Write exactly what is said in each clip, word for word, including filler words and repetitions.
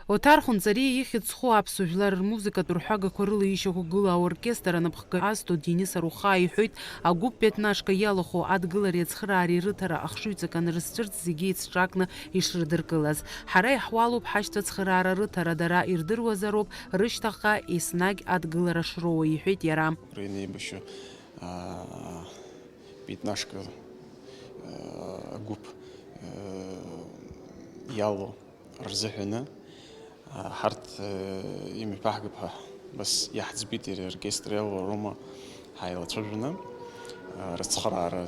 Оҭар Хәынҵариа ихьӡ зху аԥсуа жәлар рмузыкатә рҳәагақәа рыла ишьақәгылоу аоркестр анапхгаҩ азҭо Денис Арухаа иҳәоит, агәыԥ Пятнашка иалахәу адгылареи ацхыраареи рыҭара ахшыҩҵак анрызцәырҵ зегьы еицҿакны ишрыдыркылаз. Ҳара иаҳуалуп ҳашьҭацхыраара рыҭара, дара ирдыруазароуп рышьҭахьҟа еснагь адгылара шроуа, иҳәеит иара. Рыҩны еибашьу, аа, Пятнашка, аа, агәыԥ, аа, иалоу рзыҳәаны, аа, ҳарҭ, аа, имҩаԥаҳгап ҳәа бас иаҳӡбеит, иара иоркестр иалоу Рома ҳаилацәажәаны, аа, рыцхыраара,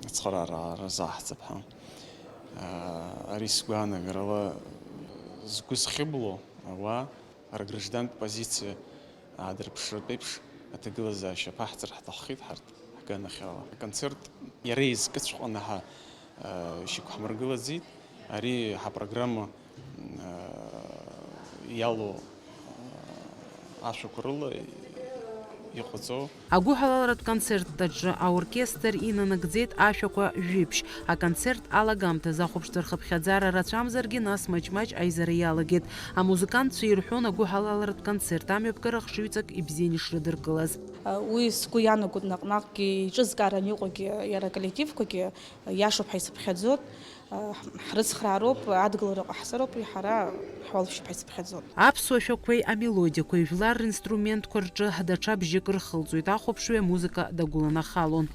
ацхыраара рзаҳҵап ҳәа. Аа, ари сгәаанагарала згәы зхьыбло ауаа рграждантә позициа аадырԥшратә еиԥш аҭагылазаашьа аԥаҳҵар ҳҭаххеит ҳарҭ ҳганахьала. Аконцерт иара изкыҵәҟьаны ҳа, э, ишьақәҳмыргылаӡеит. Ари ҳапрограмма, э, иалоу, э, ашәақәа рыла иҟаҵоу. Агәыҳалалратә концерт аҿы аоркестр инанагӡеит ашәақәа жәибжь. Аконцерт алагамҭазы ахәаԥшцәа рхыԥхьаӡара рацәамзаргьы, нас маҷ-маҷ аизара иалагеит. Амузыкантцәа ирҳәон агәыҳалалратә концерт амҩаԥгара хшыҩҵак ибзиан ишрыдыркылаз. Уи сгәы иаанагоит наҟ-наҟгьы еиҿызкаараны иҟоугьы иара аколлективқәагьы, иашоуп ҳәа исыԥхьаӡоит. Ҳрыцхраароуп, адгылара ҟаҳҵароуп, ҳара ҳуалԥшьоуп ҳәа исыԥхьаӡоит. Аԥсуа шәақәеи амелодиақәеи жәлар ринструментқәа рҿы даҽа бжьык рхылҵуеит, ахәаԥшҩы амузыка дагәыланахалон.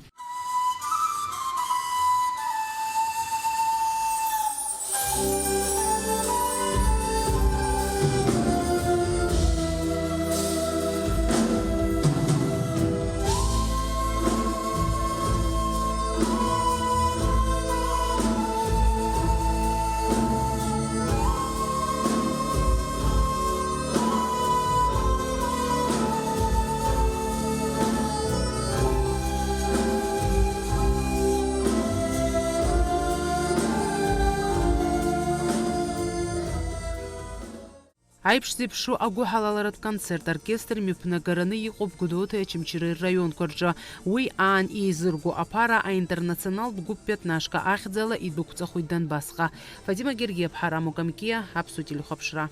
Аиԥш зеиԥшу агәыҳалалратә концерт оркестр мҩаԥнагараны иҟоуп Гәдоуҭеи Очамчыреи рраионқәа рҿы. Уи аан еизырго аԥара аинтернационалтә гәыԥ Пятнашка ахьӡала идәықәҵахоит Донбассҟа. Фатима Гергиаԥҳа, Рамо Камкиа, Аԥсуа телехәаԥшра.